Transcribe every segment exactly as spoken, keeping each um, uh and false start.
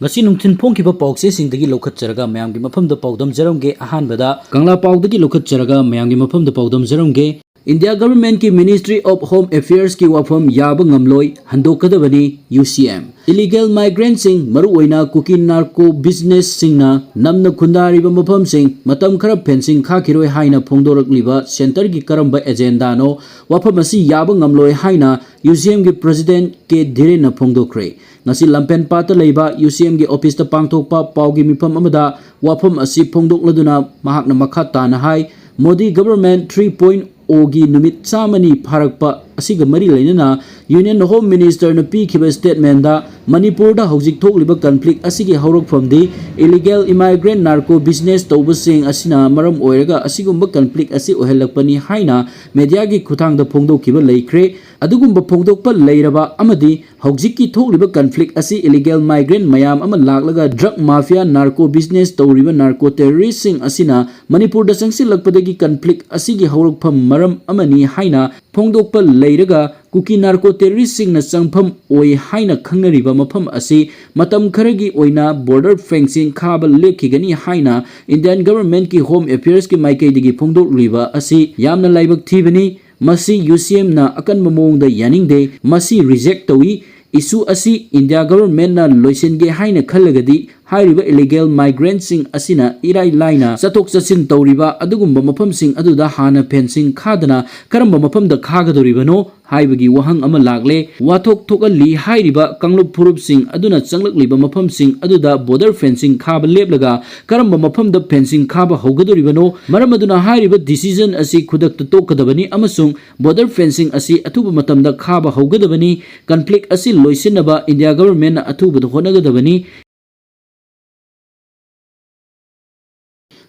ꯉꯁꯤ ꯅꯨꯡꯊꯤꯜ ꯐꯣꯡꯈꯤꯕ ꯄꯥꯎꯆꯦꯁꯤꯡꯗꯒꯤ ꯂꯧꯈꯠꯆꯔꯒ ꯃꯌꯥꯝꯒꯤ ꯃꯐꯝꯗ ꯄꯥꯎꯗꯝꯖꯔꯝꯒꯦ꯫ ꯑꯍꯥꯟꯕꯗ ꯀꯪꯂꯥ ꯄꯥꯎꯗꯒꯤ ꯂꯧꯈꯠꯆꯔꯒ ꯃꯌꯥꯝꯒꯤ ꯃꯐꯝꯗ ꯄꯥꯎꯗꯝꯖꯔꯝꯒꯦ꯫ India Government ꯀꯤ Ministry of Home Affairs ꯀꯤ ꯋꯥꯐꯝ ꯌꯥꯕ ꯉꯝꯂꯣꯏ, ꯍꯟꯗꯣꯛꯀꯗꯕꯅꯤ꯫ U C M, illegal migrant ꯁꯤꯡ, ꯃꯔꯨꯑꯣꯏꯅ ꯀꯨꯀꯤ narco business ꯁꯤꯡꯅ ꯅꯝꯅ ꯈꯨꯟꯗꯥꯔꯤꯕ ꯃꯐꯝꯁꯤꯡ ꯃꯇꯝ ꯈꯔ fencing ꯈꯥꯛꯈꯤꯔꯣꯏ ꯍꯥꯏꯅ ꯐꯣꯡꯗꯣꯔꯛꯂꯤꯕ centre ꯒꯤ ꯀꯔꯝꯕ agenda ꯅꯣ? ꯋꯥꯐꯝ ꯑꯁꯤ ꯌꯥꯕ ꯉꯝꯂꯣꯏ ꯍꯥꯏꯅ U C M ꯒꯤ President K ꯙꯤꯔꯦꯟꯅ ꯐꯣꯡꯗꯣꯛꯈ꯭ꯔꯦ꯫ ꯉꯁꯤ ꯂꯝꯐꯦꯟꯄꯥꯠꯇ ꯂꯩꯕ U C M ꯒꯤ office ꯇ ꯄꯥꯡꯊꯣꯛꯄ ꯄꯥꯎꯒꯤ ꯃꯤꯐꯝ ꯑꯃꯗ ꯋꯥꯐꯝ ꯑꯁꯤ ꯐꯣꯡꯗꯣꯛꯂꯗꯨꯅ ꯃꯍꯥꯛꯅ ꯃꯈꯥ ꯇꯥꯅ ꯍꯥꯏ, Modi Government three point O ꯒꯤ ꯅꯨꯃꯤꯠ ꯆꯥꯝꯃꯅꯤ ꯐꯥꯔꯛꯄ ꯑꯁꯤꯒ ꯃꯔꯤ ꯂꯩꯅꯅ Union Home Minister ꯅ ꯄꯤꯈꯤꯕ statement ꯗ ꯃꯅꯤꯄꯨꯔꯗ ꯍꯧꯖꯤꯛ ꯊꯣꯛꯂꯤꯕ conflict ꯑꯁꯤꯒꯤ ꯍꯧꯔꯛꯐꯝꯗꯤ illegal immigrant narco business ꯇꯧꯕꯁꯤꯡ ꯑꯁꯤꯅ ꯃꯔꯝ ꯑꯣꯏꯔꯒ ꯑꯁꯤꯒꯨꯝꯕ conflict ꯑꯁꯤ ꯑꯣꯏꯍꯜꯂꯛꯄꯅꯤ ꯍꯥꯏꯅ media ꯒꯤ ꯈꯨꯠꯊꯥꯡꯗ ꯐꯣꯡꯗꯣꯛꯈꯤꯕ ꯂꯩꯈ꯭ꯔꯦ꯫ ꯑꯗꯨꯒꯨꯝꯕ ꯐꯣꯡꯗꯣꯛꯄ ꯂꯩꯔꯕ ꯑꯃꯗꯤ ꯍꯧꯖꯤꯛꯀꯤ ꯊꯣꯛꯂꯤꯕ conflict ꯑꯁꯤ illegal migrant ꯃꯌꯥꯝ ꯑꯃ ꯂꯥꯛꯂꯒ drug mafia, narco business ꯇꯧꯔꯤꯕ narco terrorist ꯁꯤꯡ ꯑꯁꯤꯅ ꯃꯅꯤꯄꯨꯔꯗ ꯆꯪꯁꯤꯜꯂꯛꯄꯗꯒꯤ conflict ꯑꯁꯤꯒꯤ ꯍꯧꯔꯛꯐꯝ ꯃꯔꯝ ꯑꯃꯅꯤ ꯍꯥꯏꯅ ꯐꯣꯡꯗꯣꯛꯄ ꯂꯩꯔꯒ, ꯀꯨꯀꯤ narco terrorist ꯁꯤꯡꯅ ꯆꯪꯐꯝ ꯑꯣꯏ ꯍꯥꯏꯅ ꯈꯪꯅꯔꯤꯕ ꯃꯐꯝ ꯑꯁꯤ ꯃꯇꯝ ꯈꯔꯒꯤ ꯑꯣꯏꯅ border fencing ꯈꯥꯕ ꯂꯦꯞꯈꯤꯒꯅꯤ ꯍꯥꯏꯅ Indian Government ꯀꯤ Home Affairs ꯀꯤ ꯃꯥꯏꯀꯩꯗꯒꯤ ꯐꯣꯡꯗꯣꯛꯂꯤꯕ ꯑꯁꯤ ꯌꯥꯝꯅ ꯂꯥꯏꯕꯛ ꯊꯤꯕꯅꯤ꯫ ꯃꯁꯤ U C M ꯅ ꯑꯀꯟꯕ ꯃꯑꯣꯡꯗ ꯌꯥꯅꯤꯡꯗꯦ꯫ ꯃꯁꯤ reject ꯇꯧꯏ꯫ Issue ꯑꯁꯤ India Government ꯅ ꯂꯣꯏꯁꯤꯟꯒꯦ ꯍꯥꯏꯅ ꯈꯜꯂꯒꯗꯤ, ꯍꯥꯏꯔꯤꯕ illegal migrant ꯁꯤꯡ ꯑꯁꯤꯅ ꯏꯔꯥꯏ ꯂꯥꯏꯅ ꯆꯠꯊꯣꯛ ꯆꯠꯁꯤꯟ ꯇꯧꯔꯤꯕ ꯑꯗꯨꯒꯨꯝꯕ ꯃꯐꯝꯁꯤꯡ ꯑꯗꯨꯗ ꯍꯥꯟꯅ fencing ꯈꯥꯗꯅ ꯀꯔꯝꯕ ꯃꯐꯝꯗ ꯈꯥꯒꯗꯧꯔꯤꯕꯅꯣ ꯍꯥꯏꯕꯒꯤ ꯋꯥꯍꯪ ꯑꯃ ꯂꯥꯛꯂꯦ꯫ ꯋꯥꯊꯣꯛ ꯊꯣꯛꯍꯜꯂꯤ ꯍꯥꯏꯔꯤꯕ ꯀꯥꯡꯂꯨꯞ ꯐꯨꯔꯨꯞꯁꯤꯡ ꯑꯗꯨꯅ ꯆꯪꯂꯛꯂꯤꯕ ꯃꯐꯝꯁꯤꯡ ꯑꯗꯨꯗ border fencing ꯈꯥꯕ ꯂꯦꯞꯂꯒ ꯀꯔꯝꯕ ꯃꯐꯝꯗ fencing ꯈꯥꯕ ꯍꯧꯒꯗꯧꯔꯤꯕꯅꯣ? ꯃꯔꯝ ꯑꯗꯨꯅ ꯍꯥꯏꯔꯤꯕ decision ꯑꯁꯤ ꯈꯨꯗꯛꯇ ꯇꯣꯛꯀꯗꯕꯅꯤ ꯑꯃꯁꯨꯡ border fencing ꯑꯁꯤ ꯑꯊꯨꯕ ꯃꯇꯝꯗ ꯈꯥꯕ ꯍꯧꯒꯗꯕꯅꯤ꯫ Conflict ꯑꯁꯤ ꯂꯣꯏꯁꯤꯟꯅꯕ India Government ꯅ ꯑꯊꯨꯕꯗ ꯍꯣꯠꯅꯒꯗꯕꯅꯤ꯫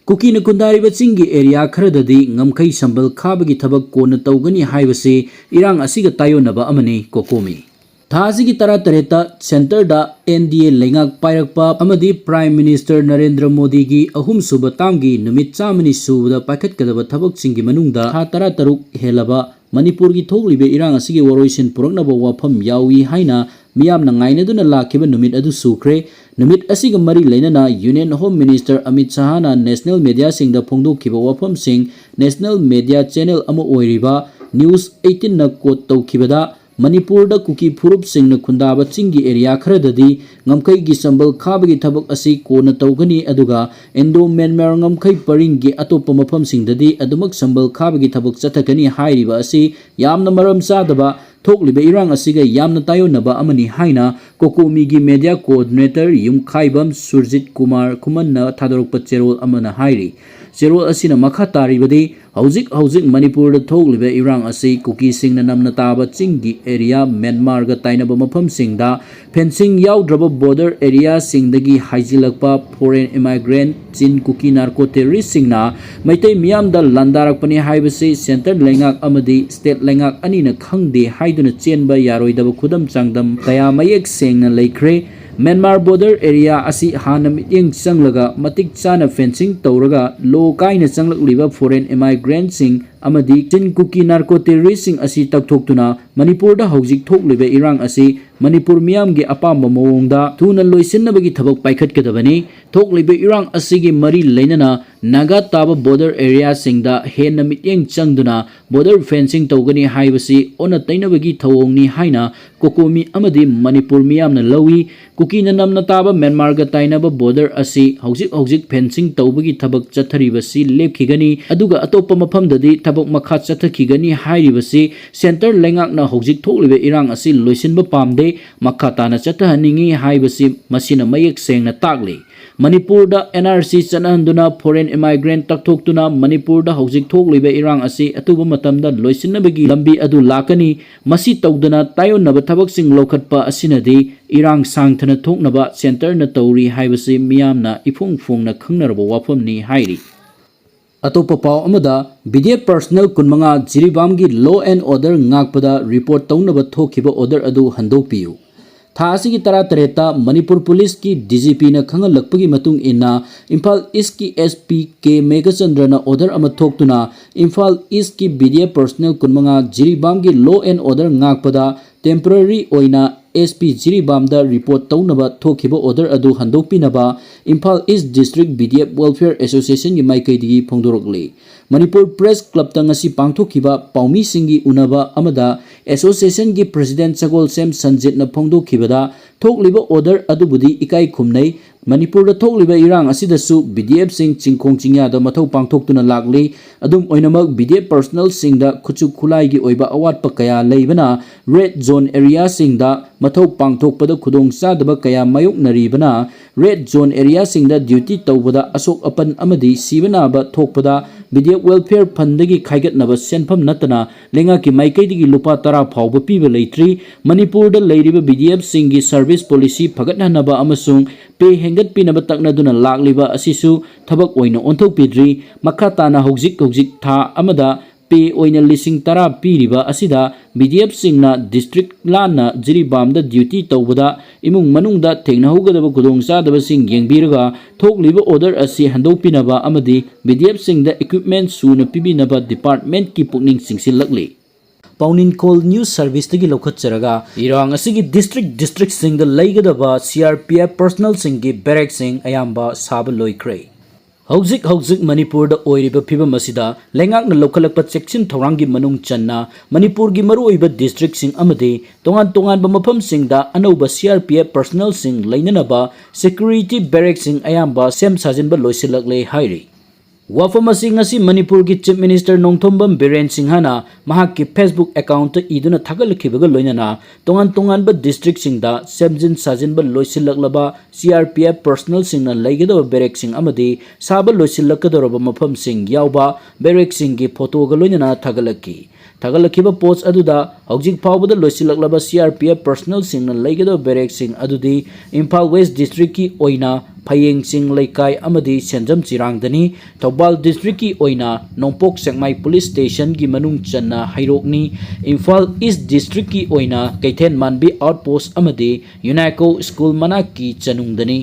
ꯀꯨꯀꯤꯅ ꯈꯨꯟꯗꯥꯔꯤꯕ ꯆꯤꯡꯒꯤ area ꯈꯔꯗꯗꯤ ꯉꯝꯈꯩ ꯁꯝꯕꯜ ꯈꯥꯕꯒꯤ ꯊꯕꯛ ꯀꯣꯟꯅ ꯇꯧꯒꯅꯤ ꯍꯥꯏꯕꯁꯤ ꯏꯔꯥꯡ ꯑꯁꯤꯒ ꯇꯥꯏꯑꯣꯟꯅꯕ ꯑꯃꯅꯤ꯫ ꯀꯣꯀꯣꯃꯤ꯫ ꯊꯥ ꯑꯁꯤꯒꯤ ꯇꯔꯥꯇꯔꯦꯠꯇ centre the N D A ꯂꯩꯉꯥꯛ ꯄꯥꯏꯔꯛꯄ ꯑꯃꯗꯤ Prime Minister ꯅꯔꯦꯟꯗ꯭ꯔ ꯃꯣꯗꯤꯒꯤ ꯑꯍꯨꯝꯁꯨꯕ term ꯒꯤ ꯅꯨꯃꯤꯠ ꯆꯥꯝꯃꯅꯤ ꯁꯨꯕꯗ ꯄꯥꯏꯈꯠꯀꯗꯕ ꯊꯕꯛꯁꯤꯡꯒꯤ ꯃꯅꯨꯡꯗ ꯊꯥ ꯇꯔꯥꯇꯔꯨꯛ ꯍꯦꯜꯂꯕ ꯃꯅꯤꯄꯨꯔꯒꯤ ꯊꯣꯛꯂꯤꯕ ꯏꯔꯥꯡ ꯑꯁꯤꯒꯤ ꯋꯥꯔꯣꯏꯁꯤꯟ ꯄꯨꯔꯛꯅꯕ ꯋꯥꯐꯝ ꯌꯥꯎꯏ ꯍꯥꯏꯅ ꯃꯤꯌꯥꯝꯅ ꯉꯥꯏꯅꯗꯨꯅ ꯂꯥꯛꯈꯤꯕ ꯅꯨꯃꯤꯠ ꯑꯗꯨ ꯁꯨꯈ꯭ꯔꯦ꯫ ꯅꯨꯃꯤꯠ ꯑꯁꯤꯒ ꯃꯔꯤ ꯂꯩꯅꯅ Union Home Minister Amit ꯁꯍꯥꯅ national mediaꯁꯤꯡꯗ ꯐꯣꯡꯗꯣꯛꯈꯤꯕ ꯋꯥꯐꯝꯁꯤꯡ national media channel ꯑꯃ ꯑꯣꯏꯔꯤꯕ News eighteenꯅ quote ꯇꯧꯈꯤꯕꯗ, ꯃꯅꯤꯄꯨꯔꯗ ꯀꯨꯀꯤ ꯐꯨꯔꯨꯞꯁꯤꯡꯅ ꯈꯨꯟꯗꯥꯕ ꯆꯤꯡꯒꯤ area ꯈꯔꯗꯗꯤ ꯉꯝꯈꯩꯒꯤ ꯆꯝꯕꯜ ꯈꯥꯕꯒꯤ ꯊꯕꯛ ꯑꯁꯤ ꯀꯣꯟꯅ ꯇꯧꯒꯅꯤ, ꯑꯗꯨꯒ Indo-Myanmar ꯉꯝꯈꯩ ꯄꯔꯤꯡꯒꯤ ꯑꯇꯣꯞꯄ ꯃꯐꯝꯁꯤꯡꯗꯗꯤ ꯑꯗꯨꯃꯛ ꯆꯝꯕꯜ ꯈꯥꯕꯒꯤ ꯊꯕꯛ ꯆꯠꯊꯒꯅꯤ ꯍꯥꯏꯔꯤꯕ ꯑꯁꯤ ꯌꯥꯝꯅ ꯃꯔꯝ ꯆꯥꯗꯕ, ꯊꯣꯛꯂꯤꯕ ꯏꯔꯥꯡ ꯑꯁꯤꯒ ꯌꯥꯝꯅ ꯇꯥꯏꯑꯣꯟꯅꯕ ꯑꯃꯅꯤ ꯍꯥꯏꯅ COCOMIꯒꯤ media coordinator ꯌꯨꯝꯈꯥꯏꯕꯝ ꯁꯨꯔꯖꯤꯠ ꯀꯨꯃꯥꯔ ꯈꯨꯃꯟꯅ ꯊꯥꯗꯣꯔꯛꯄ ꯆꯦꯔꯣꯜ ꯑꯃꯅ ꯍꯥꯏꯔꯤ꯫ ꯆꯦꯔꯣꯜ ꯑꯁꯤꯅ ꯃꯈꯥ ꯇꯥꯔꯤꯕꯗꯤ, ꯍꯧꯖꯤꯛ ꯍꯧꯖꯤꯛ ꯃꯅꯤꯄꯨꯔꯗ ꯊꯣꯛꯂꯤꯕ ꯏꯔꯥꯡ ꯑꯁꯤ ꯀꯨꯀꯤꯁꯤꯡꯅ ꯅꯝꯅ ꯇꯥꯕ ꯆꯤꯡꯒꯤ area, ꯃ꯭ꯌꯥꯟꯃꯥꯔꯒ ꯇꯥꯏꯅꯕ ꯃꯐꯝꯁꯤꯡꯗ fencing ꯌꯥꯎꯗ꯭ꯔꯕ border areaꯁꯤꯡꯗꯒꯤ ꯍꯥꯏꯖꯤꯜꯂꯛꯄ foreign immigrant, ꯆꯤꯟ ꯀꯨꯀꯤ narco terroristꯁꯤꯡꯅ ꯃꯩꯇꯩ ꯃꯤꯌꯥꯝꯗ ꯂꯥꯟꯗꯥꯔꯛꯄꯅꯤ ꯍꯥꯏꯕꯁꯤ centre ꯂꯩꯉꯥꯛ ꯑꯃꯗꯤ state ꯂꯩꯉꯥꯛ ꯑꯅꯤꯅ ꯈꯪꯗꯦ ꯍꯥꯏꯗꯨꯅ ꯆꯦꯟꯕ ꯌꯥꯔꯣꯏꯗꯕ ꯈꯨꯗꯝ ꯆꯥꯡꯗꯝ ꯀꯌꯥ ꯃꯌꯦꯛ ꯁꯦꯡꯅ ꯂꯩꯈ꯭ꯔꯦ꯫ ꯃ꯭ꯌꯥꯟꯃꯥꯔ border area ꯑꯁꯤ ꯍꯥꯟꯅ ꯃꯤꯠꯌꯦꯡ ꯆꯪꯂꯒ ꯃꯇꯤꯛ ꯆꯥꯅ fencing ꯇꯧꯔꯒ law ꯀꯥꯏꯅ ꯆꯪꯂꯛꯂꯤꯕ foreign immigrantꯁꯤꯡ ꯑꯃꯗꯤ ꯆꯤꯟ ꯀꯨꯀꯤ narco terroristꯁꯤꯡ ꯑꯁꯤ ꯇꯛꯊꯣꯛꯇꯨꯅ ꯃꯅꯤꯄꯨꯔꯗ ꯍꯧꯖꯤꯛ ꯊꯣꯛꯂꯤꯕ ꯏꯔꯥꯡ ꯑꯁꯤ ꯃꯅꯤꯄꯨꯔ ꯃꯤꯌꯥꯝꯒꯤ ꯑꯄꯥꯝꯕ ꯃꯑꯣꯡꯗ ꯊꯨꯅ ꯂꯣꯏꯁꯤꯟꯅꯕꯒꯤ ꯊꯕꯛ ꯄꯥꯏꯈꯠꯀꯗꯕꯅꯤ꯫ ꯊꯣꯛꯂꯤꯕ ꯏꯔꯥꯡ ꯑꯁꯤꯒꯤ ꯃꯔꯤ ꯂꯩꯅꯅ ꯅꯥꯒꯥ ꯇꯥꯕ border areaꯁꯤꯡꯗ ꯍꯦꯟꯅ ꯃꯤꯠꯌꯦꯡ ꯆꯪꯗꯨꯅ border fencing ꯇꯧꯒꯅꯤ ꯍꯥꯏꯕꯁꯤ ꯑꯣꯟꯅ ꯇꯩꯅꯕꯒꯤ ꯊꯧꯑꯣꯡꯅꯤ ꯍꯥꯏꯅ COCOMI ꯑꯃꯗꯤ ꯃꯅꯤꯄꯨꯔ ꯃꯤꯌꯥꯝꯅ ꯂꯧꯏ꯫ ꯀꯨꯀꯤꯅ ꯅꯝꯅ ꯇꯥꯕ ꯃ꯭ꯌꯥꯟꯃꯥꯔꯒ ꯇꯥꯏꯅꯕ border ꯑꯁꯤ ꯍꯧꯖꯤꯛ ꯍꯧꯖꯤꯛ fencing ꯇꯧꯕꯒꯤ ꯊꯕꯛ ꯆꯠꯊꯔꯤꯕꯁꯤ ꯂꯦꯞꯈꯤꯒꯅꯤ, ꯑꯗꯨꯒ ꯑꯇꯣꯞꯄ ꯃꯐꯝꯗꯗꯤ ꯊꯕꯛ ꯃꯈꯥ ꯆꯠꯊꯈꯤꯒꯅꯤ ꯍꯥꯏꯔꯤꯕꯁꯤ centre ꯂꯩꯉꯥꯛꯅ ꯍꯧꯖꯤꯛ ꯊꯣꯛꯂꯤꯕ ꯏꯔꯥꯡ ꯑꯁꯤ ꯂꯣꯏꯁꯤꯟꯕ ꯄꯥꯝꯗꯦ, ꯃꯈꯥ ꯇꯥꯅ ꯆꯠꯊꯍꯟꯅꯤꯡꯏ ꯍꯥꯏꯕꯁꯤ ꯃꯁꯤꯅ ꯃꯌꯦꯛ ꯁꯦꯡꯅ ꯇꯥꯛꯂꯤ꯫ ꯃꯅꯤꯄꯨꯔꯗ NRC ꯆꯠꯅꯍꯟꯗꯨꯅ foreign immigrant ꯇꯛꯊꯣꯛꯇꯨꯅ ꯃꯅꯤꯄꯨꯔꯗ ꯍꯧꯖꯤꯛ ꯊꯣꯛꯂꯤꯕ ꯏꯔꯥꯡ ꯑꯁꯤ ꯑꯊꯨꯕ ꯃꯇꯝꯗ ꯂꯣꯏꯁꯤꯟꯅꯕꯒꯤ ꯂꯝꯕꯤ ꯑꯗꯨ ꯂꯥꯛꯀꯅꯤ꯫ ꯃꯁꯤ ꯇꯧꯗꯅ ꯇꯥꯏꯑꯣꯟꯅꯕ ꯊꯕꯛꯁꯤꯡ ꯂꯧꯈꯠꯄ ꯑꯁꯤꯅꯗꯤ ꯏꯔꯥꯡ ꯁꯥꯡꯊꯅ ꯊꯣꯛꯅꯕ centreꯅ ꯇꯧꯔꯤ ꯍꯥꯏꯕꯁꯤ ꯃꯤꯌꯥꯝꯅ ꯏꯐꯣꯡ ꯐꯣꯡꯅ ꯈꯪꯅꯔꯕ ꯋꯥꯐꯝꯅꯤ ꯍꯥꯏꯔꯤ꯫ ꯑꯇꯣꯞꯄ ꯄꯥꯎ ꯑꯃꯗ, BDF personnel ꯀꯨꯟꯃꯉꯥ ꯖꯤꯔꯤꯕꯥꯝꯒꯤ law and order ꯉꯥꯛꯄꯗ report ꯇꯧꯅꯕ ꯊꯣꯛꯈꯤꯕ order ꯑꯗꯨ ꯍꯟꯗꯣꯛꯄꯤꯌꯨ꯫ ꯊꯥ ꯑꯁꯤꯒꯤ ꯇꯔꯥꯇꯔꯦꯠꯇ ꯃꯅꯤꯄꯨꯔ ꯄꯨꯂꯤꯁꯀꯤ DGPꯅ ꯈꯪꯍꯜꯂꯛꯄꯒꯤ ꯃꯇꯨꯡ ꯏꯟꯅ, ꯏꯝꯐꯥꯜ Eastꯀꯤ SP ꯀꯦ ꯃꯦꯘꯆꯟꯗ꯭ꯔꯅ order ꯑꯃ ꯊꯣꯛꯇꯨꯅ ꯏꯝꯐꯥꯜ Eastꯀꯤ BDF personnel ꯀꯨꯟꯃꯉꯥ ꯖꯤꯔꯤꯕꯥꯝꯒꯤ law and order ꯉꯥꯛꯄꯗ temporary ꯑꯣꯏꯅ ꯑꯦꯁ ꯄꯤ ꯖꯤꯔꯤꯕꯥꯝꯗ ꯔꯤꯄꯣꯔꯠ ꯇꯧꯅꯕ ꯊꯣꯛꯈꯤꯕ ꯑꯣꯔꯗꯔ ꯑꯗꯨ ꯍꯟꯗꯣꯛꯄꯤꯅꯕ Imphal east district B D F welfare ꯑꯦꯁꯣꯁꯤꯌꯦꯁꯟꯒꯤ ꯃꯥꯏꯀꯩꯗꯒꯤ ꯐꯣꯡꯗꯣꯔꯛꯂꯤ꯫ ꯃꯅꯤꯄꯨꯔ ꯄ꯭ꯔꯦꯁ ꯀ꯭ꯂꯕꯇ ꯉꯁꯤ ꯄꯥꯡꯊꯣꯛꯈꯤꯕ ꯄꯥꯎꯃꯤꯁꯤꯡꯒꯤ ꯎꯅꯕ ꯑꯃꯗ ꯑꯦꯁꯣꯁꯤꯌꯦꯁꯟꯒꯤ ꯄ꯭ꯔꯁꯤꯗꯦꯟꯠ ꯁꯒꯣꯜꯁꯦꯝ ꯁꯟꯖꯤꯠꯅ ꯐꯣꯡꯗꯣꯛꯈꯤꯕꯗ, ꯊꯣꯛꯂꯤꯕ ꯑꯣꯔꯗꯔ ꯑꯗꯨꯕꯨꯗꯤ ꯏꯀꯥꯏ ꯈꯨꯝꯅꯩ꯫ ꯃꯅꯤꯄꯨꯔꯗ ꯊꯣꯛꯂꯤꯕ ꯏꯔꯥꯡ ꯑꯁꯤꯗꯁꯨ ꯕꯤ ꯗꯤ ꯑꯦꯐꯁꯤꯡ ꯆꯤꯡꯈꯣꯡ ꯆꯤꯡꯌꯥꯗ ꯃꯊꯧ ꯄꯥꯡꯊꯣꯛꯇꯨꯅ ꯂꯥꯛꯂꯤ꯫ ꯑꯗꯨꯝ ꯑꯣꯏꯅꯃꯛ, ꯕꯤ ꯗꯤ ꯑꯦꯐ ꯄꯔꯁꯣꯅꯦꯜꯁꯤꯡꯗ ꯈꯨꯠꯁꯨ ꯈꯨꯠꯂꯥꯏꯒꯤ ꯑꯣꯏꯕ ꯑꯋꯥꯠꯄ ꯀꯌꯥ ꯂꯩꯕꯅ ꯔꯦꯗ ꯖꯣꯟ ꯑꯦꯔꯤꯌꯥꯁꯤꯡꯗ ꯃꯊꯧ ꯄꯥꯡꯊꯣꯛꯄꯗ ꯈꯨꯗꯣꯡꯆꯥꯗꯕ ꯀꯌꯥ ꯃꯥꯌꯣꯛꯅꯔꯤꯕꯅ ꯔꯦꯗ ꯖꯣꯟ ꯑꯦꯔꯤꯌꯥꯁꯤꯡꯗ ꯗ꯭ꯌꯨꯇꯤ ꯇꯧꯕꯗ ꯑꯁꯣꯛ ꯑꯄꯟ ꯑꯃꯗꯤ ꯁꯤꯕ ꯅꯥꯕ ꯊꯣꯛꯄꯗ ꯕꯤ ꯗꯤ ꯑꯦꯐ ꯋꯦꯜꯐꯤꯌꯔ ꯐꯟꯗꯒꯤ ꯈꯥꯏꯒꯠꯅꯕ ꯁꯦꯟꯐꯝ ꯅꯠꯇꯅ ꯂꯩꯉꯥꯛꯀꯤ ꯃꯥꯏꯀꯩꯗꯒꯤ ꯂꯨꯄꯥ ꯇꯔꯥ ꯐꯥꯎꯕ ꯄꯤꯕ ꯂꯩꯇ꯭ꯔꯤ꯫ ꯃꯅꯤꯄꯨꯔꯗ ꯂꯩꯔꯤꯕ ꯕꯤ ꯗꯤ ꯑꯦꯐꯁꯤꯡꯒꯤ ꯁꯔꯚꯤꯁ ꯄꯣꯂꯤꯁꯤ ꯐꯒꯠꯍꯟꯅꯕ ꯑꯃꯁꯨꯡ ꯄꯦ ꯍꯦꯟꯒꯠꯄꯤꯅꯕ ꯇꯛꯅꯗꯨꯅ ꯂꯥꯛꯂꯤꯕ ꯑꯁꯤꯁꯨ ꯊꯕꯛ ꯑꯣꯏꯅ ꯑꯣꯟꯊꯣꯛꯄꯤꯗ꯭ꯔꯤ꯫ ꯃꯈꯥ ꯇꯥꯅ ꯍꯧꯖꯤꯛ ꯍꯧꯖꯤꯛ ꯊꯥ ꯑꯃꯗ ꯄꯦ ꯑꯣꯏꯅ ꯂꯤꯁꯤꯡ ꯇꯔꯥ ꯄꯤꯔꯤꯕ ꯑꯁꯤꯗ ꯕꯤ ꯗꯤ ꯑꯦꯐꯁꯤꯡꯅ ꯗꯤꯁꯇ꯭ꯔꯤꯛ ꯂꯥꯟꯅ ꯖꯤꯔꯤꯕꯥꯝꯗ ꯗ꯭ꯌꯨꯇꯤ ꯇꯧꯕꯗ ꯏꯃꯨꯡ ꯃꯅꯨꯡꯗ ꯊꯦꯡꯅꯍꯧꯒꯗꯕ ꯈꯨꯗꯣꯡꯆꯥꯗꯕꯁꯤꯡ ꯌꯦꯡꯕꯤꯔꯒ ꯊꯣꯛꯂꯤꯕ ꯑꯣꯔꯗꯔ ꯑꯁꯤ ꯍꯟꯗꯣꯛꯄꯤꯅꯕ ꯑꯃꯗꯤ ꯕꯤ ꯗꯤ ꯑꯦꯐꯁꯤꯡꯗ ꯏꯀ꯭ꯋꯤꯞꯃꯦꯟ ꯁꯨꯅ ꯄꯤꯕꯤꯅꯕ ꯗꯤꯄꯥꯔꯠꯃꯦꯟꯠꯀꯤ ꯄꯨꯛꯅꯤꯡ ꯆꯤꯡꯁꯤꯜꯂꯛꯂꯤ꯫ ꯄꯥꯎꯅꯤꯡꯈꯣꯜ ꯅ꯭ꯌꯨꯁ ꯁꯔꯚꯤꯁꯇꯒꯤ ꯂꯧꯈꯠꯆꯔꯒ, ꯏꯔꯥꯡ ꯑꯁꯤꯒꯤ ꯗꯤꯁꯇ꯭ꯔꯤꯛ ꯗꯤꯁꯇ꯭ꯔꯤꯛꯁꯤꯡꯗ ꯂꯩꯒꯗꯕ ꯁꯤ ꯑꯥꯔ ꯄꯤ ꯑꯦꯐ ꯄꯔꯁꯣꯅꯦꯜꯁꯤꯡꯒꯤ ꯕꯦꯔꯦꯛꯁꯤꯡ ꯑꯌꯥꯝꯕ ꯁꯥꯕ ꯂꯣꯏꯈ꯭ꯔꯦ꯫ ꯍꯧꯖꯤꯛ ꯍꯧꯖꯤꯛ ꯃꯅꯤꯄꯨꯔꯗ ꯑꯣꯏꯔꯤꯕ ꯐꯤꯕꯝ ꯑꯁꯤꯗ ꯂꯩꯉꯥꯛꯅ ꯂꯧꯈꯠꯂꯛꯄ ꯆꯦꯛꯁꯤꯟ ꯊꯧꯔꯥꯡꯒꯤ ꯃꯅꯨꯡ ꯆꯟꯅ ꯃꯅꯤꯄꯨꯔꯒꯤ ꯃꯔꯨꯑꯣꯏꯕ ꯗꯤꯁꯇ꯭ꯔꯤꯛꯁꯤꯡ ꯑꯃꯗꯤ ꯇꯣꯉꯥꯟ ꯇꯣꯉꯥꯟꯕ ꯃꯐꯝꯁꯤꯡꯗ ꯑꯅꯧꯕ ꯁꯤ ꯑꯥꯔ ꯄꯤ ꯑꯦꯐ ꯄꯔꯁꯣꯅꯦꯜꯁꯤꯡ ꯂꯩꯅꯅꯕ ꯁꯦꯀ꯭ꯌꯨꯔꯤꯇꯤ ꯕꯦꯔꯦꯛꯁꯤꯡ ꯑꯌꯥꯝꯕ ꯁꯦꯝ ꯁꯥꯖꯤꯟꯕ ꯂꯣꯏꯁꯤꯜꯂꯛꯂꯦ ꯍꯥꯏꯔꯤ꯫ ꯋꯥꯐꯝ ꯑꯁꯤ ꯉꯁꯤ ꯃꯅꯤꯄꯨꯔꯒꯤ ꯆꯤꯐ ꯃꯤꯅꯤꯁꯇꯔ ꯅꯣꯡꯊꯣꯝꯕꯝ ꯕꯤꯔꯦꯟ ꯁꯤꯡꯍꯅ ꯃꯍꯥꯛꯀꯤ ꯐꯦꯁꯕꯨꯛ ꯑꯦꯀꯥꯎꯟꯠꯇ ꯏꯗꯨꯅ ꯊꯥꯒꯠꯂꯛꯈꯤꯕꯒ ꯂꯣꯏꯅꯅ ꯇꯣꯉꯥꯟ ꯇꯣꯉꯥꯟꯕ ꯗꯤꯁꯇ꯭ꯔꯤꯛꯁꯤꯡꯗ ꯁꯦꯝꯖꯤꯟ ꯁꯥꯖꯤꯟꯕ ꯂꯣꯏꯁꯤꯜꯂꯛꯂꯕ ꯁꯤ ꯑꯥꯔ ꯄꯤ ꯑꯦꯐ ꯄꯔꯁꯣꯅꯦꯜꯁꯤꯡꯅ ꯂꯩꯒꯗꯕ ꯕꯦꯔꯦꯛꯁꯤꯡ ꯑꯃꯗꯤ ꯁꯥꯕ ꯂꯣꯏꯁꯤꯜꯂꯛꯀꯗꯧꯔꯕ ꯃꯐꯝꯁꯤꯡ ꯌꯥꯎꯕ ꯕꯦꯔꯦꯛꯁꯤꯡꯒꯤ ꯐꯣꯇꯣꯒ ꯂꯣꯏꯅꯅ ꯊꯥꯒꯠꯂꯛꯈꯤ꯫ ꯊꯥꯒꯠꯂꯛꯈꯤꯕ ꯄꯣꯁꯠ ꯑꯗꯨꯗ ꯍꯧꯖꯤꯛ ꯐꯥꯎꯕꯗ ꯂꯣꯏꯁꯤꯜꯂꯛꯂꯕ ꯁꯤ ꯑꯥꯔ ꯄꯤ ꯑꯦꯐ ꯄꯔꯁꯣꯅꯦꯜꯁꯤꯡꯅ ꯂꯩꯒꯗꯕ ꯕꯦꯔꯦꯛꯁꯤꯡ ꯑꯗꯨꯗꯤ ꯏꯝꯐꯥꯜ ꯋꯦꯁ ꯗꯤꯁꯇ꯭ꯔꯤꯛꯀꯤ ꯑꯣꯏꯅ ꯐꯌꯦꯡ ꯆꯤꯡ ꯂꯩꯀꯥꯏ ꯑꯃꯗꯤ ꯁꯦꯟꯖꯝ ꯆꯤꯔꯥꯡꯗꯅꯤ꯫ ꯊꯧꯕꯥꯜ ꯗꯤꯁꯇ꯭ꯔꯤꯛꯀꯤ ꯑꯣꯏꯅ ꯅꯣꯡꯄꯣꯛ ꯁꯦꯛꯃꯥꯏ ꯄꯨꯂꯤꯁ ꯁ꯭ꯇꯦꯁꯟꯒꯤ ꯃꯅꯨꯡ ꯆꯟꯅ ꯍꯩꯔꯣꯛꯅꯤ꯫ ꯏꯝꯐꯥꯜ ꯏꯁ ꯗꯤꯁꯇ꯭ꯔꯤꯛꯀꯤ ꯑꯣꯏꯅ ꯀꯩꯊꯦꯜ ꯃꯥꯟꯕꯤ ꯑꯥꯎꯠꯄꯣꯁꯠ ꯑꯃꯗꯤ ꯌꯨꯅꯥꯏꯀꯣ ꯁ꯭ꯀꯨꯜ ꯃꯅꯥꯛꯀꯤ ꯆꯅꯨꯡꯗꯅꯤ꯫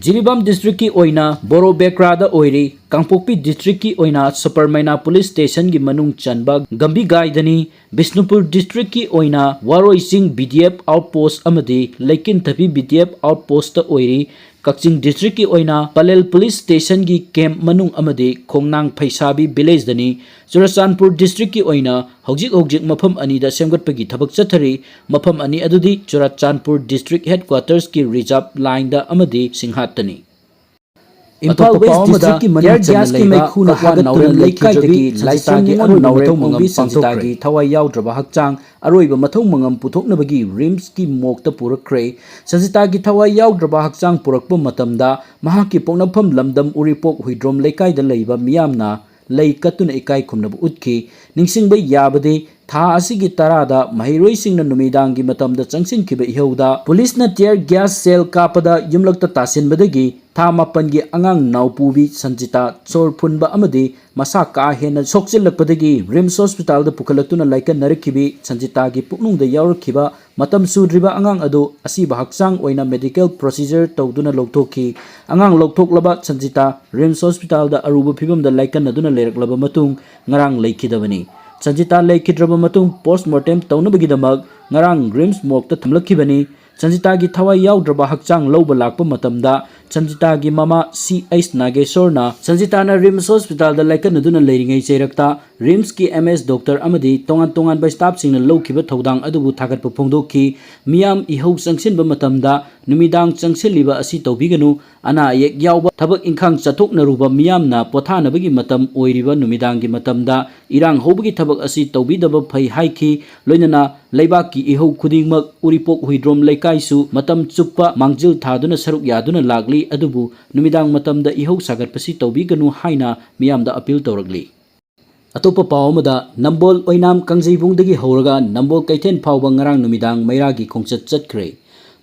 ꯖꯤꯔꯤꯕꯥꯝ ꯗꯤꯁꯇ꯭ꯔꯤꯛꯀꯤ ꯑꯣꯏꯅ ꯕꯣꯔꯣ ꯕꯦꯀ꯭ꯔꯥꯗ ꯑꯣꯏꯔꯤ꯫ ꯀꯥꯡꯄꯣꯛꯄꯤ ꯗꯤꯁꯇ꯭ꯔꯤꯛꯀꯤ ꯑꯣꯏꯅ ꯁꯨꯄꯔꯃꯩꯅꯥ ꯄꯨꯂꯤꯁ ꯁ꯭ꯇꯦꯁꯟꯒꯤ ꯃꯅꯨꯡ ꯆꯟꯕ ꯒꯝꯕꯤꯒꯥꯏꯗꯅꯤ꯫ ꯕꯤꯁꯅꯨꯄꯨꯔ ꯗꯤꯁꯇ꯭ꯔꯤꯛꯀꯤ ꯑꯣꯏꯅ ꯋꯥꯔꯣꯏ ꯆꯤꯡ ꯕꯤ ꯗꯤ ꯑꯦꯐ ꯑꯥꯎꯠꯄꯣꯁ ꯑꯃꯗꯤ ꯂꯩꯀꯤꯟꯊꯕꯤ ꯕꯤ ꯗꯤ ꯑꯦꯐ ꯑꯥꯎꯠꯄꯣꯁꯇ ꯑꯣꯏꯔꯤ꯫ ꯀꯛꯆꯤꯡ ꯗꯤꯁꯇ꯭ꯔꯤꯛꯀꯤ ꯑꯣꯏꯅ ꯄꯂꯦꯜ ꯄꯨꯂꯤꯁ ꯁ꯭ꯇꯦꯁꯟꯒꯤ ꯀꯦꯝꯞ ꯃꯅꯨꯡ ꯑꯃꯗꯤ ꯈꯣꯡꯅꯥꯡ ꯐꯩꯁꯥꯕꯤ ꯚꯤꯂꯦꯖꯇꯅꯤ꯫ ꯆꯨꯔꯆꯥꯟꯄꯨꯔ ꯗꯤꯁꯇ꯭ꯔꯤꯛꯀꯤ ꯑꯣꯏꯅ ꯍꯧꯖꯤꯛ ꯍꯧꯖꯤꯛ ꯃꯐꯝ ꯑꯅꯤꯗ ꯁꯦꯝꯒꯠꯄꯒꯤ ꯊꯕꯛ ꯆꯠꯊꯔꯤ꯫ ꯃꯐꯝ ꯑꯅꯤ ꯑꯗꯨꯗꯤ ꯆꯨꯔꯆꯥꯟꯄꯨꯔ ꯗꯤꯁꯇ꯭ꯔꯤꯛ ꯍꯦꯗꯀ꯭ꯋꯥꯇꯔꯁꯀꯤ ꯔꯤꯖꯥꯔꯚ ꯂꯥꯏꯟꯗ ꯑꯃꯗꯤ ꯁꯤꯡꯍꯥꯠꯇꯅꯤ꯫ ꯏꯝꯐꯥꯜ ꯑꯇꯣꯞꯄ ꯋꯦꯁ ꯄꯥꯎ ꯑꯃꯗ ꯇꯤꯌꯔ ꯒ꯭ꯌꯥꯁꯀꯤ ꯃꯩꯈꯨꯅ ꯍꯥꯒꯠꯇꯨꯅ ꯂꯩꯀꯥꯏꯗꯒꯤ ꯂꯥꯏꯁ꯭ꯔꯝ ꯅꯤꯉꯣꯜ ꯅꯥꯎꯔꯦꯝ ꯑꯣꯡꯕꯤ ꯁꯟꯖꯤꯇꯥꯒꯤ ꯊꯋꯥꯏ ꯌꯥꯎꯗ꯭ꯔꯕ ꯍꯛꯆꯥꯡ ꯑꯔꯣꯏꯕ ꯃꯊꯧ ꯃꯉꯝ ꯄꯥꯡꯊꯣꯛꯈ꯭ꯔꯦ꯫ ꯁꯟꯖꯤꯇꯥꯒꯤ ꯊꯋꯥꯏ ꯌꯥꯎꯗ꯭ꯔꯕ ꯍꯛꯆꯥꯡ ꯑꯔꯣꯏꯕ ꯃꯊꯧ ꯃꯉꯝ ꯄꯨꯊꯣꯛꯅꯕꯒꯤ ꯔꯤꯝꯁꯀꯤ ꯃꯣꯔꯒꯇ ꯄꯨꯔꯛꯈ꯭ꯔꯦ꯫ ꯁꯟꯖꯤꯇꯥꯒꯤ ꯊꯋꯥꯏ ꯌꯥꯎꯗ꯭ꯔꯕ ꯍꯛꯆꯥꯡ ꯄꯨꯔꯛꯄ ꯃꯇꯝꯗ ꯃꯍꯥꯛꯀꯤ ꯄꯣꯛꯅꯐꯝ ꯂꯝꯗꯝ ꯎꯔꯤꯄꯣꯛ ꯍꯨꯏꯗ꯭ꯔꯣꯝ ꯂꯩꯀꯥꯏꯗ ꯂꯩꯕ ꯃꯤꯌꯥꯝꯅ ꯂꯩ ꯀꯠꯇꯨꯅ ꯏꯀꯥꯏ ꯈꯨꯝꯅꯕ ꯎꯠꯈꯤ꯫ ꯅꯤꯡꯁꯤꯡꯕ ꯌꯥꯕꯗꯤ, ꯊꯥ ꯑꯁꯤꯒꯤ ꯇꯔꯥꯗ ꯃꯍꯩꯔꯣꯏꯁꯤꯡꯅ ꯅꯨꯃꯤꯗꯥꯡꯒꯤ ꯃꯇꯝꯗ ꯆꯪꯁꯤꯟꯈꯤꯕ ꯏꯍꯧꯗ ꯄꯨꯂꯤꯁꯅ ꯇꯤꯌꯔ ꯒ꯭ꯌꯥꯁ ꯁꯦꯜ ꯀꯥꯞꯄꯗ ꯌꯨꯝꯂꯛꯇ ꯇꯥꯁꯤꯟꯕꯗꯒꯤ ꯊꯥ ꯃꯥꯄꯟꯒꯤ ꯑꯉꯥꯡ ꯅꯥꯎꯄꯨꯕꯤ ꯁꯟꯖꯤꯇꯥ ꯁꯣꯔ ꯐꯨꯟꯕ ꯑꯃꯗꯤ ꯃꯁꯥ ꯀꯥ ꯍꯦꯟꯅ ꯁꯣꯛꯆꯤꯜꯂꯛꯄꯗꯒꯤ ꯔꯤꯝꯁ ꯍꯣꯁꯄꯤꯇꯥꯜꯗ ꯄꯨꯈꯠꯂꯛꯇꯨꯅ ꯂꯥꯏꯀꯠꯅꯔꯛꯈꯤꯕꯤ ꯁꯟꯖꯤꯇꯥꯒꯤ ꯄꯨꯛꯅꯨꯡꯗ ꯌꯥꯎꯔꯛꯈꯤꯕ ꯃꯇꯝ ꯁꯨꯗ꯭ꯔꯤꯕ ꯑꯉꯥꯡ ꯑꯗꯨ ꯑꯁꯤꯕ ꯍꯛꯆꯥꯡ ꯑꯣꯏꯅ ꯃꯦꯗꯤꯀꯦꯜ ꯄ꯭ꯔꯣꯁꯤꯖꯔ ꯇꯧꯗꯨꯅ ꯂꯧꯊꯣꯛꯈꯤ꯫ ꯑꯉꯥꯡ ꯂꯧꯊꯣꯛꯂꯕ ꯁꯟꯖꯤꯇꯥ ꯔꯤꯝꯁ ꯍꯣꯁꯄꯤꯇꯥꯜꯗ ꯑꯔꯨꯕ ꯐꯤꯕꯝꯗ ꯂꯥꯏꯀꯠꯅꯗꯨꯅ ꯂꯩꯔꯛꯂꯕ ꯃꯇꯨꯡ ꯉꯔꯥꯡ ꯂꯩꯈꯤꯗꯕꯅꯤ꯫ ꯁꯟꯖꯤꯇꯥ ꯂꯩꯈꯤꯗ꯭ꯔꯕ ꯃꯇꯨꯡ ꯄꯣꯁꯃꯣꯔꯇꯦꯝ ꯇꯧꯅꯕꯒꯤꯗꯃꯛ ꯉꯔꯥꯡ ꯔꯤꯝꯁ ꯃꯣꯔꯒꯇ ꯊꯝꯂꯛꯈꯤꯕꯅꯤ꯫ ꯁꯟꯖꯤꯇꯥꯒꯤ ꯊꯋꯥꯏ ꯌꯥꯎꯗ꯭ꯔꯕ ꯍꯛꯆꯥꯡ ꯂꯧꯕ ꯂꯥꯛꯄ ꯃꯇꯝꯗ ꯁꯟꯖꯤꯇꯥꯒꯤ ꯃꯃꯥ ꯁꯤ ꯑꯩꯆ ꯅꯥꯒꯦꯁꯣꯔꯅ ꯁꯟꯖꯤꯇꯥꯅ ꯔꯤꯝꯁ ꯍꯣꯁꯄꯤꯇꯥꯜꯗ ꯂꯥꯏꯀꯠꯅꯗꯨꯅ ꯂꯩꯔꯤꯉꯩ ꯆꯩꯔꯛꯇ ꯔꯤꯝꯁꯀꯤ ꯑꯦꯝ ꯑꯦꯁ ꯗꯣꯛꯇꯔ ꯑꯃꯗꯤ ꯇꯣꯉꯥꯟ ꯇꯣꯉꯥꯟꯕ ꯁ꯭ꯇꯥꯐꯁꯤꯡꯅ ꯂꯧꯈꯤꯕ ꯊꯧꯗꯥꯡ ꯑꯗꯨꯕꯨ ꯊꯥꯒꯠꯄ ꯐꯣꯡꯗꯣꯛꯈꯤ꯫ ꯃꯤꯌꯥꯝ ꯏꯍꯧ ꯆꯪꯁꯤꯟꯕ ꯃꯇꯝꯗ ꯅꯨꯃꯤꯗꯥꯡ ꯆꯪꯁꯤꯜꯂꯤꯕ ꯑꯁꯤ ꯇꯧꯕꯤꯒꯅꯨ꯫ ꯑꯅꯥ ꯑꯌꯦꯛ ꯌꯥꯎꯕ, ꯊꯕꯛ ꯏꯪꯈꯥꯡ ꯆꯠꯊꯣꯛꯅꯔꯨꯕ ꯃꯤꯌꯥꯝꯅ ꯄꯣꯊꯥꯅꯕꯒꯤ ꯃꯇꯝ ꯑꯣꯏꯔꯤꯕ ꯅꯨꯃꯤꯗꯥꯡꯒꯤ ꯃꯇꯝꯗ ꯏꯔꯥꯡ ꯍꯧꯕꯒꯤ ꯊꯕꯛ ꯑꯁꯤ ꯇꯧꯕꯤꯗꯕ ꯐꯩ ꯍꯥꯏꯈꯤ꯫ ꯂꯣꯏꯅꯅ ꯂꯩꯕꯥꯛꯀꯤ ꯏꯍꯧ ꯈꯨꯗꯤꯡꯃꯛ ꯎꯔꯤꯄꯣꯛ ꯍꯨꯏꯗ꯭ꯔꯣꯝ ꯂꯩꯀꯥꯏꯁꯨ ꯃꯇꯝ ꯆꯨꯞꯄ ꯃꯥꯡꯖꯤꯜ ꯊꯥꯗꯨꯅ ꯁꯔꯨꯛ ꯌꯥꯗꯨꯅ ꯂꯥꯛꯂꯤ, ꯑꯗꯨꯕꯨ ꯅꯨꯃꯤꯗꯥꯡ ꯃꯇꯝꯗ ꯏꯍꯧ ꯁꯥꯒꯠꯄꯁꯤ ꯇꯧꯕꯤꯒꯅꯨ ꯍꯥꯏꯅ ꯃꯤꯌꯥꯝꯗ ꯑꯄꯤꯜ ꯇꯧꯔꯛꯂꯤ꯫ ꯑꯇꯣꯞꯄ ꯄꯥꯎ ꯑꯃꯗ, ꯅꯝꯕꯣꯜ ꯑꯣꯏꯅꯥꯝ ꯀꯥꯡꯖꯩꯕꯨꯡꯗꯒꯤ ꯍꯧꯔꯒ ꯅꯝꯕꯣꯜ ꯀꯩꯊꯦꯜ ꯐꯥꯎꯕ ꯉꯔꯥꯡ ꯅꯨꯃꯤꯗꯥꯡ ꯃꯩꯔꯥꯒꯤ ꯈꯣꯡꯆꯠ ꯆꯠꯈ꯭ꯔꯦ꯫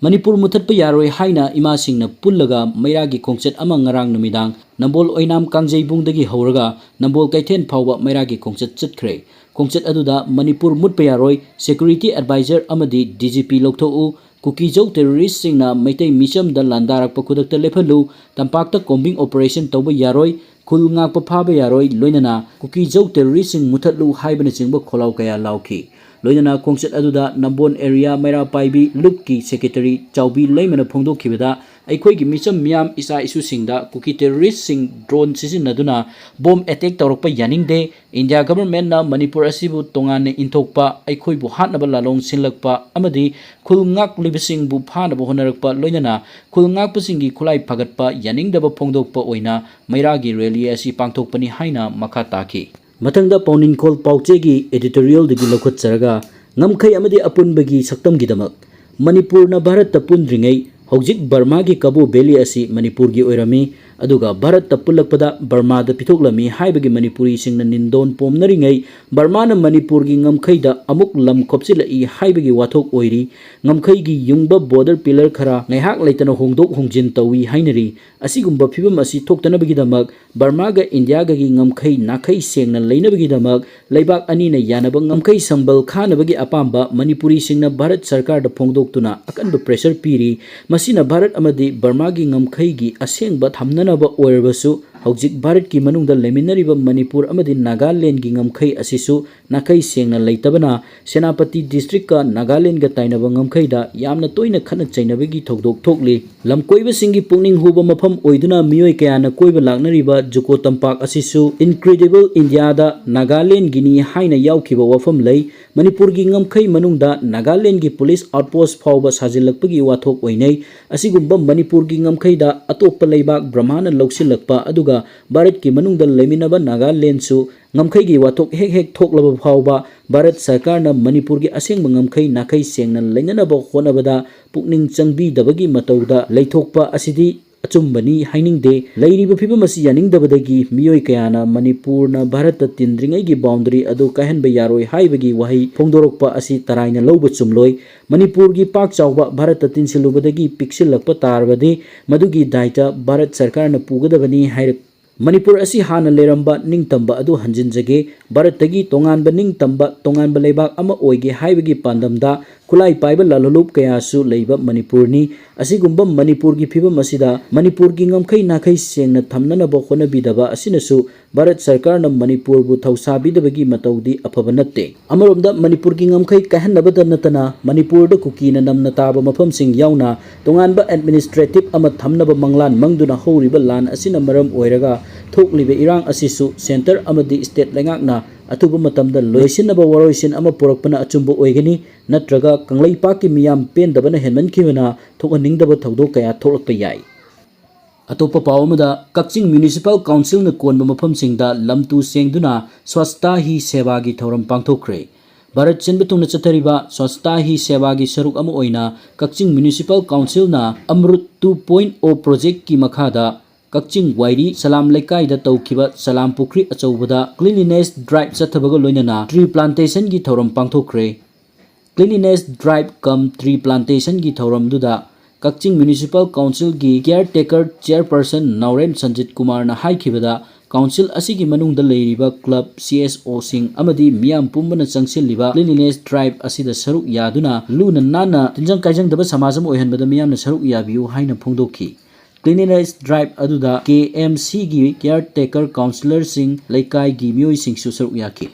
ꯃꯅꯤꯄꯨꯔ ꯃꯨꯊꯠꯄ ꯌꯥꯔꯣꯏ ꯍꯥꯏꯅ ꯏꯃꯥꯁꯤꯡꯅ ꯄꯨꯜꯂꯒ ꯃꯩꯔꯥꯒꯤ ꯈꯣꯡꯆꯠ ꯑꯃ ꯉꯔꯥꯡ ꯅꯨꯃꯤꯗꯥꯡ ꯅꯝꯕꯣꯜ ꯑꯣꯏꯅꯥꯝ ꯀꯥꯡꯖꯩꯕꯨꯡꯗꯒꯤ ꯍꯧꯔꯒ ꯅꯝꯕꯣꯜ ꯀꯩꯊꯦꯜ ꯐꯥꯎꯕ ꯃꯩꯔꯥꯒꯤ ꯈꯣꯡꯆꯠ ꯆꯠꯈ꯭ꯔꯦ꯫ ꯈꯣꯡꯆꯠ ꯑꯗꯨꯗ ꯃꯅꯤꯄꯨꯔ ꯃꯨꯠꯄ ꯌꯥꯔꯣꯏ, ꯁꯦꯀ꯭ꯌꯨꯔꯤꯇꯤ ꯑꯦꯗꯚꯥꯏꯖꯔ ꯑꯃꯗꯤ ꯗꯤ ꯖꯤ ꯄꯤ ꯂꯧꯊꯣꯛꯎ, ꯀꯨꯀꯤꯖꯧ ꯇꯦꯔꯣꯔꯤꯁꯁꯤꯡꯅ ꯃꯩꯇꯩ ꯃꯤꯆꯝꯗ ꯂꯥꯟꯗꯥꯔꯛꯄ ꯈꯨꯗꯛꯇ ꯂꯦꯞꯍꯜꯂꯨ, ꯇꯝꯄꯥꯛꯇ ꯀꯣꯝꯕꯤꯡ ꯑꯣꯄꯔꯦꯁꯟ ꯇꯧꯕ ꯌꯥꯔꯣꯏ, ꯈꯨꯜ ꯉꯥꯛꯄ ꯐꯥꯕ ꯌꯥꯔꯣꯏ, ꯂꯣꯏꯅꯅ ꯀꯨꯀꯤꯖꯧ terroristꯁꯤꯡ ꯃꯨꯊꯠꯂꯨ ꯍꯥꯏꯕꯅꯆꯤꯡꯕ ꯈꯣꯜꯂꯥꯎ ꯀꯌꯥ ꯂꯥꯎꯈꯤ꯫ ꯂꯣꯏꯅꯅ ꯈꯣꯡꯆꯠ ꯑꯗꯨꯗ ꯅꯝꯕꯣꯜ area ꯃꯩꯔꯥ ꯄꯥꯏꯕꯤ ꯂꯨꯞꯀꯤ secretary ꯆꯥꯎꯕꯤ ꯂꯩꯃꯅ ꯐꯣꯡꯗꯣꯛꯈꯤꯕꯗ, ꯑꯩꯈꯣꯏꯒꯤ ꯃꯤꯆꯝ ꯃꯤꯌꯥꯝ ꯏꯆꯥ ꯏꯁꯨꯁꯤꯡꯗ ꯀꯨꯀꯤ terroristꯁꯤꯡ drone ꯁꯤꯖꯤꯟꯅꯗꯨꯅ bomb attack ꯇꯧꯔꯛꯄ ꯌꯥꯅꯤꯡꯗꯦ꯫ India governmentꯅ ꯃꯅꯤꯄꯨꯔ ꯑꯁꯤꯕꯨ ꯇꯣꯉꯥꯟꯅ ꯏꯟꯊꯣꯛꯄ, ꯑꯩꯈꯣꯏꯕꯨ ꯍꯥꯠꯅꯕ ꯂꯥꯂꯣꯡ ꯁꯤꯜꯂꯛꯄ ꯑꯃꯗꯤ ꯈꯨꯜ ꯉꯥꯛꯂꯤꯕꯁꯤꯡꯕꯨ ꯐꯥꯅꯕ ꯍꯣꯠꯅꯔꯛꯄ, ꯂꯣꯏꯅꯅ ꯈꯨꯜ ꯉꯥꯛꯄꯁꯤꯡꯒꯤ ꯈꯨꯠꯂꯥꯏ ꯐꯒꯠꯄ ꯌꯥꯅꯤꯡꯗꯕ ꯐꯣꯡꯗꯣꯛꯄ ꯑꯣꯏꯅ ꯃꯩꯔꯥꯒꯤ rally ꯑꯁꯤ ꯄꯥꯡꯊꯣꯛꯄꯅꯤ ꯍꯥꯏꯅ ꯃꯈꯥ ꯇꯥꯈꯤ꯫ ꯃꯊꯪꯗ ꯄꯥꯎꯅꯤꯡꯈꯣꯜ ꯄꯥꯎꯆꯦꯒꯤ editorialꯗꯒꯤ ꯂꯧꯈꯠꯆꯔꯒ, ꯉꯝꯈꯩ ꯑꯃꯗꯤ ꯑꯄꯨꯟꯕꯒꯤ ꯁꯛꯇꯝꯒꯤꯗꯃꯛ꯫ ꯃꯅꯤꯄꯨꯔꯅ ꯚꯥꯔꯠꯇ ꯄꯨꯟꯗ꯭ꯔꯤꯉꯩ ꯍꯧꯖꯤꯛ ꯕꯔꯃꯥꯒꯤ ꯀꯕꯣ valley ꯑꯁꯤ ꯃꯅꯤꯄꯨꯔꯒꯤ ꯑꯣꯏꯔꯝꯃꯤ, ꯑꯗꯨꯒ ꯚꯥꯔꯠꯇ ꯄꯨꯜꯂꯛꯄꯗ ꯕꯔꯃꯥꯗ ꯄꯤꯊꯣꯛꯂꯝꯃꯤ ꯍꯥꯏꯕꯒꯤ ꯃꯅꯤꯄꯨꯔꯤꯁꯤꯡꯅ ꯅꯤꯟꯗꯣꯟ ꯄꯣꯝꯅꯔꯤꯉꯩ, ꯕꯔꯃꯥꯅ ꯃꯅꯤꯄꯨꯔꯒꯤ ꯉꯝꯈꯩꯗ ꯑꯃꯨꯛ ꯂꯝ ꯈꯣꯞꯆꯤꯜꯂꯛꯏ ꯍꯥꯏꯕꯒꯤ ꯋꯥꯊꯣꯛ ꯑꯣꯏꯔꯤ꯫ ꯉꯝꯈꯩꯒꯤ ꯌꯨꯡꯕ border pillar ꯈꯔ ꯉꯥꯏꯍꯥꯛ ꯂꯩꯇꯅ ꯍꯣꯡꯗꯣꯛ ꯍꯣꯡꯖꯤꯟ ꯇꯧꯏ ꯍꯥꯏꯅꯔꯤ꯫ ꯑꯁꯤꯒꯨꯝꯕ ꯐꯤꯕꯝ ꯑꯁꯤ ꯊꯣꯛꯇꯅꯕꯒꯤꯗꯃꯛ ꯕꯔꯃꯥꯒ ꯏꯟꯗꯤꯌꯥꯒꯒꯤ ꯉꯝꯈꯩ ꯅꯥꯈꯩ ꯁꯦꯡꯅ ꯂꯩꯅꯕꯒꯤꯗꯃꯛ ꯂꯩꯕꯥꯛ ꯑꯅꯤꯅ ꯌꯥꯅꯕ ꯉꯝꯈꯩ ꯁꯝꯕꯜ ꯈꯥꯅꯕꯒꯤ ꯑꯄꯥꯝꯕ ꯃꯅꯤꯄꯨꯔꯤꯁꯤꯡꯅ ꯚꯥꯔꯠ ꯁꯔꯀꯥꯔꯗ ꯐꯣꯡꯗꯣꯛꯇꯨꯅ ꯑꯀꯟꯕ pressure ꯄꯤꯔꯤ꯫ ꯃꯁꯤꯅ ꯚꯥꯔꯠ ꯑꯃꯗꯤ ꯕꯔꯃꯥꯒꯤ ꯉꯝꯈꯩꯒꯤ ꯑꯁꯦꯡꯕ ꯊꯝꯅꯅꯕ ꯑꯣꯏꯔꯕꯁꯨ, ꯍꯧꯖꯤꯛ ꯚꯥꯔꯠꯀꯤ ꯃꯅꯨꯡꯗ ꯂꯩꯃꯤꯟꯅꯔꯤꯕ ꯃꯅꯤꯄꯨꯔ ꯑꯃꯗꯤ ꯅꯥꯒꯥꯂꯦꯟꯒꯤ ꯉꯝꯈꯩ ꯑꯁꯤꯁꯨ ꯅꯥꯈꯩ ꯁꯦꯡꯅ ꯂꯩꯇꯕꯅ ꯁꯦꯅꯥꯄꯇꯤ districtꯀ ꯅꯥꯒꯥꯂꯦꯟꯗꯒ ꯇꯥꯏꯅꯕ ꯉꯝꯈꯩꯗ ꯌꯥꯝꯅ ꯇꯣꯏꯅ ꯈꯠꯅ ꯆꯩꯅꯕꯒꯤ ꯊꯧꯗꯣꯛ ꯊꯣꯛꯂꯤ꯫ ꯂꯝꯀꯣꯏꯕꯁꯤꯡꯒꯤ ꯄꯨꯛꯅꯤꯡ ꯍꯨꯕ ꯃꯐꯝ ꯑꯣꯏꯗꯨꯅ ꯃꯤꯑꯣꯏ ꯀꯌꯥꯅ ꯀꯣꯏꯕ ꯂꯥꯛꯅꯔꯤꯕ ꯖꯨꯀꯣ ꯇꯝꯄꯥꯛ ꯑꯁꯤꯁꯨ Incredible Indiaꯗ ꯅꯥꯒꯥꯂꯦꯟꯗꯒꯤꯅꯤ ꯍꯥꯏꯅ ꯌꯥꯎꯈꯤꯕ ꯋꯥꯐꯝ ꯂꯩ꯫ ꯃꯅꯤꯄꯨꯔꯒꯤ ꯉꯝꯈꯩ ꯃꯅꯨꯡꯗ ꯅꯥꯒꯥꯂꯦꯟꯗꯒꯤ police outpost ꯐꯥꯎꯕ ꯁꯥꯖꯤꯜꯂꯛꯄꯒꯤ ꯋꯥꯊꯣꯛ ꯑꯣꯏꯅꯩ꯫ ꯑꯁꯤꯒꯨꯝꯕ ꯃꯅꯤꯄꯨꯔꯒꯤ ꯉꯝꯈꯩꯗ ꯑꯇꯣꯞꯄ ꯂꯩꯕꯥꯛ ꯕ꯭ꯔꯍꯃꯥꯅ ꯂꯧꯁꯤꯜꯂꯛꯄ, ꯑꯗꯨꯒ ꯚꯥꯔꯠꯀꯤ ꯃꯅꯨꯡꯗ ꯂꯩꯃꯤꯟꯅꯕ ꯅꯥꯒꯥꯂꯦꯟꯗꯁꯨ ꯉꯝꯈꯩꯒꯤ ꯋꯥꯊꯣꯛ ꯍꯦꯛ ꯍꯦꯛ ꯊꯣꯛꯂꯕ ꯐꯥꯎꯕ ꯚꯥꯔꯠ ꯁꯔꯀꯥꯔꯅ ꯃꯅꯤꯄꯨꯔꯒꯤ ꯑꯁꯦꯡꯕ ꯉꯝꯈꯩ ꯅꯥꯈꯩ ꯁꯦꯡꯅ ꯂꯩꯅꯅꯕ ꯍꯣꯠꯅꯕꯗ ꯄꯨꯛꯅꯤꯡ ꯆꯪꯕꯤꯗꯕꯒꯤ ꯃꯇꯧꯗ ꯂꯩꯊꯣꯛꯄ ꯑꯁꯤꯗꯤ ꯑꯆꯨꯝꯕꯅꯤ ꯍꯥꯏꯅꯤꯡꯗꯦ꯫ ꯂꯩꯔꯤꯕ ꯐꯤꯕꯝ ꯑꯁꯤ ꯌꯥꯅꯤꯡꯗꯕꯗꯒꯤ ꯃꯤꯑꯣꯏ ꯀꯌꯥꯅ ꯃꯅꯤꯄꯨꯔꯅ ꯚꯥꯔꯠꯇ ꯇꯤꯟꯗ꯭ꯔꯤꯉꯩꯒꯤ boundary ꯑꯗꯨ ꯀꯥꯏꯍꯟꯕ ꯌꯥꯔꯣꯏ ꯍꯥꯏꯕꯒꯤ ꯋꯥꯍꯩ ꯐꯣꯡꯗꯣꯔꯛꯄ ꯑꯁꯤ ꯇꯔꯥꯏꯅ ꯂꯧꯕ ꯆꯨꯝꯂꯣꯏ꯫ ꯃꯅꯤꯄꯨꯔꯒꯤ ꯄꯥꯛ ꯆꯥꯎꯕ ꯚꯥꯔꯠꯇ ꯇꯤꯟꯁꯤꯜꯂꯨꯕꯗꯒꯤ ꯄꯤꯛꯁꯤꯜꯂꯛꯄ ꯇꯥꯔꯕꯗꯤ ꯃꯗꯨꯒꯤ ꯗꯥꯏꯇ ꯚꯥꯔꯠ ꯁꯔꯀꯥꯔꯅ ꯄꯨꯒꯗꯕꯅꯤ ꯍꯥꯏꯔꯛ ꯃꯅꯤꯄꯨꯔ ꯑꯁꯤ ꯍꯥꯟꯅ ꯂꯩꯔꯝꯕ ꯅꯤꯡꯇꯝꯕ ꯑꯗꯨ ꯍꯟꯖꯤꯟꯖꯒꯦ, ꯚꯥꯔꯠꯇꯒꯤ ꯇꯣꯉꯥꯟꯕ ꯅꯤꯡꯇꯝꯕ, ꯇꯣꯉꯥꯟꯕ ꯂꯩꯕꯥꯛ ꯑꯃ ꯑꯣꯏꯒꯦ ꯍꯥꯏꯕꯒꯤ ꯄꯥꯟꯗꯝꯗ ꯈꯨꯠꯂꯥꯏ ꯄꯥꯏꯕ ꯂꯥꯜꯍꯧꯂꯨꯞ ꯀꯌꯥꯁꯨ ꯂꯩꯕ ꯃꯅꯤꯄꯨꯔꯅꯤ꯫ ꯑꯁꯤꯒꯨꯝꯕ ꯃꯅꯤꯄꯨꯔꯒꯤ ꯐꯤꯕꯝ ꯑꯁꯤꯗ ꯃꯅꯤꯄꯨꯔꯒꯤ ꯉꯝꯈꯩ ꯅꯥꯈꯩ ꯁꯦꯡꯅ ꯊꯝꯅꯅꯕ ꯍꯣꯠꯅꯕꯤꯗꯕ ꯑꯁꯤꯅꯁꯨ ꯚꯥꯔꯠ ꯁꯔꯀꯥꯔꯅ ꯃꯅꯤꯄꯨꯔꯕꯨ ꯊꯧꯁꯥꯕꯤꯗꯕꯒꯤ ꯃꯇꯧꯗꯤ ꯑꯐꯕ ꯅꯠꯇꯦ꯫ ꯑꯃꯔꯣꯝꯗ ꯃꯅꯤꯄꯨꯔꯒꯤ ꯉꯝꯈꯩ ꯀꯥꯏꯍꯟꯅꯕꯇ ꯅꯠꯇꯅ ꯃꯅꯤꯄꯨꯔꯗ ꯀꯨꯀꯤꯅ ꯅꯝꯅ ꯇꯥꯕ ꯃꯐꯝꯁꯤꯡ ꯌꯥꯎꯅ ꯇꯣꯉꯥꯟꯕ administrative ꯑꯃ ꯊꯝꯅꯕ ꯃꯪꯂꯥꯟ ꯃꯪꯗꯨꯅ ꯍꯧꯔꯤꯕ ꯂꯥꯟ ꯑꯁꯤꯅ ꯃꯔꯝ ꯑꯣꯏꯔꯒ ꯊꯣꯛꯂꯤꯕ ꯏꯔꯥꯡ ꯑꯁꯤꯁꯨ centre ꯑꯃꯗꯤ state ꯂꯩꯉꯥꯛꯅ ꯑꯊꯨꯕ ꯃꯇꯝꯗ ꯂꯣꯏꯁꯤꯟꯅꯕ ꯋꯥꯔꯣꯏꯁꯤꯟ ꯑꯃ ꯄꯨꯔꯛꯄꯅ ꯑꯆꯨꯝꯕ ꯑꯣꯏꯒꯅꯤ, ꯅꯠꯇ꯭ꯔꯒ ꯀꯪꯂꯩꯄꯥꯛꯀꯤ ꯃꯤꯌꯥꯝ ꯄꯦꯟꯗꯕꯅ ꯍꯦꯟꯃꯟꯈꯤꯕꯅ ꯊꯣꯛꯍꯟꯅꯤꯡꯗꯕ ꯊꯧꯗꯣꯛ ꯀꯌꯥ ꯊꯣꯛꯂꯛꯄ ꯌꯥꯏ꯫ ꯑꯇꯣꯞꯄ ꯄꯥꯎ ꯑꯃꯗ, ꯀꯛꯆꯤꯡ Municipal Councilꯅ ꯀꯣꯟꯕ ꯃꯐꯝꯁꯤꯡꯗ ꯂꯝ ꯇꯨ ꯁꯦꯡꯗꯨꯅ Swachhata Hi Sevaꯒꯤ ꯊꯧꯔꯝ ꯄꯥꯡꯊꯣꯛꯈ꯭ꯔꯦ꯫ ꯚꯥꯔꯠ ꯁꯤꯟꯕ ꯊꯨꯡꯅ ꯆꯠꯊꯔꯤꯕ Swachhata Hi Sevaꯒꯤ ꯁꯔꯨꯛ ꯑꯃ ꯑꯣꯏꯅ ꯀꯛꯆꯤꯡ Municipal Councilꯅ ꯑꯃ꯭ꯔꯨꯠ two point O projectꯀꯤ ꯃꯈꯥꯗ ꯀꯛꯆꯤꯡ ꯋꯥꯏꯔꯤ ꯁꯂꯥꯝ ꯂꯩꯀꯥꯏꯗ ꯇꯧꯈꯤꯕ ꯁꯂꯥꯝ ꯄꯨꯈ꯭ꯔꯤ ꯑꯆꯧꯕꯗ cleanliness drive ꯆꯠꯊꯕꯒ ꯂꯣꯏꯅꯅ tree plantationꯒꯤ ꯊꯧꯔꯝ ꯄꯥꯡꯊꯣꯛꯈ꯭ꯔꯦ꯫ Cleanliness drive cum tree plantationꯒꯤ ꯊꯧꯔꯝꯗꯨꯗ ꯀꯛꯆꯤꯡ Municipal Councilꯒꯤ caretaker chairperson ꯅꯥꯎꯔꯦꯝ ꯁꯟꯖꯤꯠ ꯀꯨꯃꯥꯔꯅ ꯍꯥꯏꯈꯤꯕꯗ, council ꯑꯁꯤꯒꯤ ꯃꯅꯨꯡꯗ ꯂꯩꯔꯤꯕ club, CSOꯁꯤꯡ ꯑꯃꯗꯤ ꯃꯤꯌꯥꯝ ꯄꯨꯝꯕꯅ ꯆꯪꯁꯤꯜꯂꯤꯕ cleanliness drive ꯑꯁꯤꯗ ꯁꯔꯨꯛ ꯌꯥꯗꯨꯅ ꯂꯨꯅ ꯅꯥꯟꯅ ꯇꯤꯟꯖꯪ ꯀꯥꯏꯖꯪꯗꯕ ꯁꯃꯥꯖ ꯑꯃ ꯑꯣꯏꯍꯟꯕꯗ ꯃꯤꯌꯥꯝꯅ ꯁꯔꯨꯛ ꯌꯥꯕꯤꯌꯨ ꯍꯥꯏꯅ ꯐꯣꯡꯗꯣꯛꯈꯤ꯫ Cleanliness drive ꯑꯗꯨꯗ KMCꯒꯤ caretaker councillorꯁꯤꯡ, ꯂꯩꯀꯥꯏꯒꯤ ꯃꯤꯑꯣꯏꯁꯤꯡꯁꯨ ꯁꯔꯨꯛ ꯌꯥꯈꯤ꯫